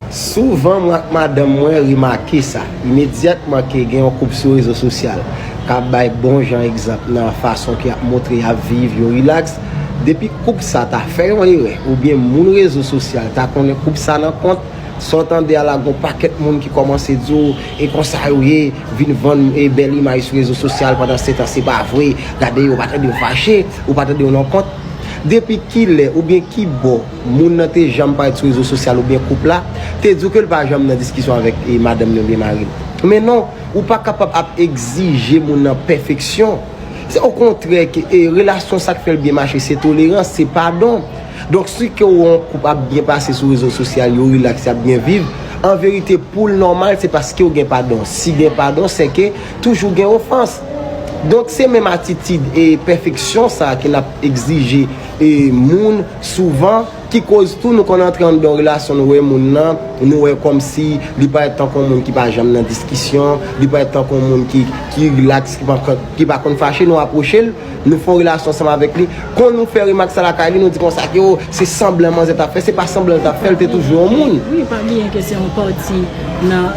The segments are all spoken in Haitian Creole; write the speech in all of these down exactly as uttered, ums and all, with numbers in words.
Souvan mwen ak madanm mwen remake sa, imedyatman ke gen yon koup sou rezo sosyal k ap bay bon jan egzanp nan fason ke y ap montre y ap viv, yo rilaks. Depi koup sa ta fè yon erè, oubyen moun rezo sosyal ta konnen koup sa nan kont, sa w tande a la, gon pakèt moun ki kòmanse di w, e konsa yo ye, vin vann e bèl imaj sou rezo sosyal, pandan se tan se pa vre, gade yo, ou pa tande yo fache, ou pa tande yo nan kont. Depi kilè oubyen ki bò moun nan te janm parèt sou rezo sosyal oubyen koup la te di w ke l pa janm nan diskisyon avèk e, madanm li oubyen mari l? Men non, ou pa kapab ap egzije moun nan pèfeksyon. Se okontrè ke e, relasyon, sa k fè l byen mache se tolerans, se padon. Donk si ke w yon koup ap byen pase sou rezo sosyal, yo rilaks, y ap byen viv, an verite pou l nòmal se paske w gen padon. Si gen padon se ke toujou gen ofans. Donk se menm atitid e pèfeksyon sa ke n ap egzije e moun souvan, ki koz tou nou konn antre anndan yon relasyon, nou wè moun nan, nou wè kòmsi li parèt tankou yon moun ki pa janm nan diskisyon, li parèt tankou yon moun ki, ki rilaks, ki pa, ki pa konn fache, nou apwoche l, nou fè yon relasyon ansanm avèk li. Kon nou fè remak sa lakay li, nou di konsa ke o, se sanblan manzè t ap fè, se pa sanblan l t ap fè, l te toujou yon moun. Wi, pa bliye ke se yon pati nan,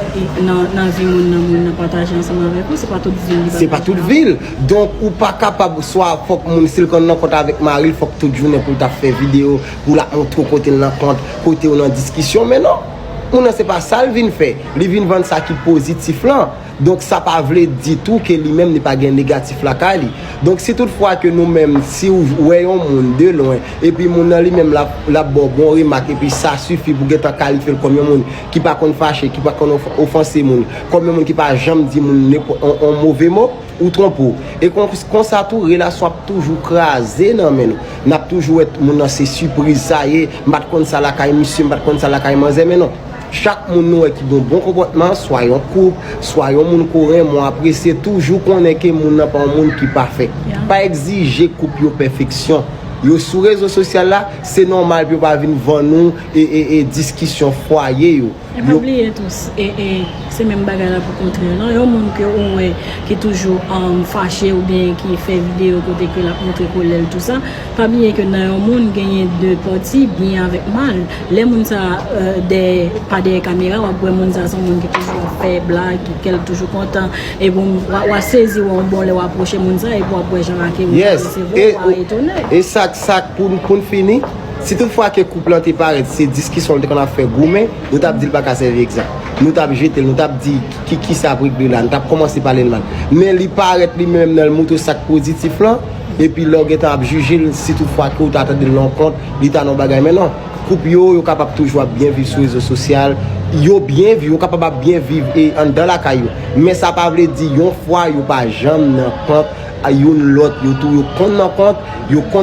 nan, nan vi moun nan, moun nan pataje ansanm avèk ou, se pa tout vi l li pataje. Se pa tout vi l. Donk ou pa kapab swa fòk moun si l konn nan kont avèk mari l, fòk tout jounen pou l ta fè videyo, pou l ap montre w kote l nan kont, kote w nan diskisyon, men non. Moun nan se pa sa l vin fè. Li vin vann sa ki pozitif lan. Donk sa pa vle ditou ke li menm li pa gen negatif lakay li. Donk si tout fwa ke nou menm, si w wè yon moun de lwen, epi moun nan li menm l ap, l ap ba w bon remak, epi sa sifi pou gentan kalifye l kòm yon moun ki pa konn fache, ki pa konn of-, ofanse moun, kòm yon moun ki pa janm di moun nenpòt, on, on move mo, ou twonpe w. E kon, konsa tou, relasyon ap toujou kraze nan men nou. N ap toujou wè moun nan se sipriz sa ye, m pa t konn sa lakay misye, m pa t konn sa lakay manzè, men non. Chak moun nou wè ki gen bon konpòtman, swa yon koup, swa yon moun ke w renmen, w apresye, toujou konnen ke moun nan pa yon moun ki pafè. Pa egzije koup yo pèfeksyon. Yo sou rezo sosyal la, se nòmal pou yo pa vin vann ou e, e, e diskisyon fwaye yo. E pa bliye tou, e, e, se menm bagay la pou kontrè lan. Yon moun ke ou wè ki toujou um, fache oubyen ki fè videyo kote ke l ap montre kolè l, tou sa, pa bliye ke nan yon moun genyen de pati, byen avèk mal. Lè moun sa, euh, dèyè, pa dèyè kamera, w ap wè moun sa se yon moun ki toujou ap fè blag, ki kè l toujou kontan. E bon, w a, w a sezi wè yon bon lè w apwoche moun sa, epi w ap wè jan lake w resevwa, w a etone. E sa, sa pou, pou n fini, si tout fwa ke koup lan te parèt, se diskisyon l te konn ap fè goumen, nou t ap di l pa ka sèvi egzanp. Nou t ap jete l, nou t ap di ki, ki sa pou regle la, nou t ap kòmanse pale l mal. Men li parèt li menm nan l montre sa k pozitif lan, epi lè w gentan ap jije l, si tout fwa ke w ta tande l nan yon kont, li ta nan yon bagay, men non. Koup yo, yo kapab toujou ap byen viv sou rezo sosyal, yo byen viv, yo kapab ap byen viv e anndan lakay yo. Men sa pa vle di yon fwa yo pa janm nan kont a youn lòt, yo tou yo konn nan kont, yo konn